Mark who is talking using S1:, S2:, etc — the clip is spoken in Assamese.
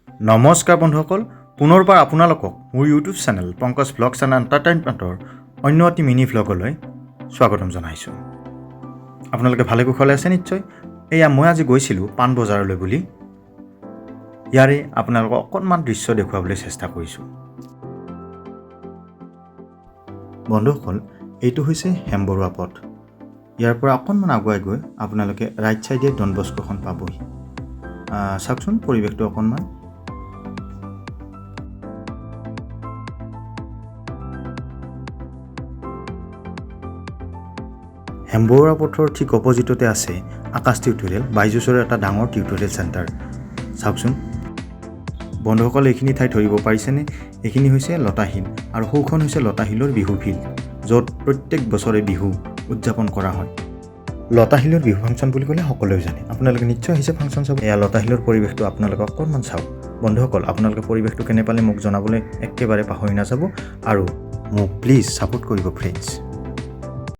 S1: নমস্কাৰ বন্ধুসকল, পুনৰবাৰ আপোনালোকক মোৰ YouTube channel Pankaj vlogs and এণ্টাৰটেইনমেণ্টৰ অন্য এটি মিনি ভ্লগলৈ স্বাগতম জনাইছোঁ। আপোনালোকে ভালে কুশলে আছে নিশ্চয়। এয়া মই আজি গৈছিলোঁ পাণবজাৰলৈ বুলি ইয়াৰে আপোনালোকক অকণমান দৃশ্য দেখুৱাবলৈ চেষ্টা কৰিছোঁ। বন্ধুসকল, এইটো হৈছে হেমবৰুৱা পথ। ইয়াৰ পৰা অকণমান আগুৱাই গৈ আপোনালোকে ৰাইট ছাইডে ডন বস্কোখন পাবহি। চাওকচোন পৰিৱেশটো অকণমান। হেমবৰুৱা পথৰ ঠিক অপজিটতে আছে আকাশ টিউটৰিয়েল, বাইজুছৰ এটা ডাঙৰ টিউটৰিয়েল চেণ্টাৰ। চাওকচোন বন্ধুসকল, এইখিনি ঠাই ধৰিব পাৰিছেনে? এইখিনি হৈছে লতাশিল আৰু সৌখন হৈছে লতাশিলৰ বিহু ফিল্ড, য'ত প্ৰত্যেক বছৰে বিহু উদযাপন কৰা হয়। লতাশিলৰ বিহু ফাংচন বুলি ক'লে সকলোৱে জানে। আপোনালোকে নিশ্চয় আহিছে ফাংচন চাব। এয়া লতাশিলৰ পৰিৱেশটো আপোনালোকে অকণমান চাওক। বন্ধুসকল, আপোনালোকে পৰিৱেশটো কেনে পালে মোক জনাবলৈ একেবাৰে পাহৰি নাযাব আৰু মোক প্লিজ ছাপোৰ্ট কৰিব ফ্ৰেণ্ডছ।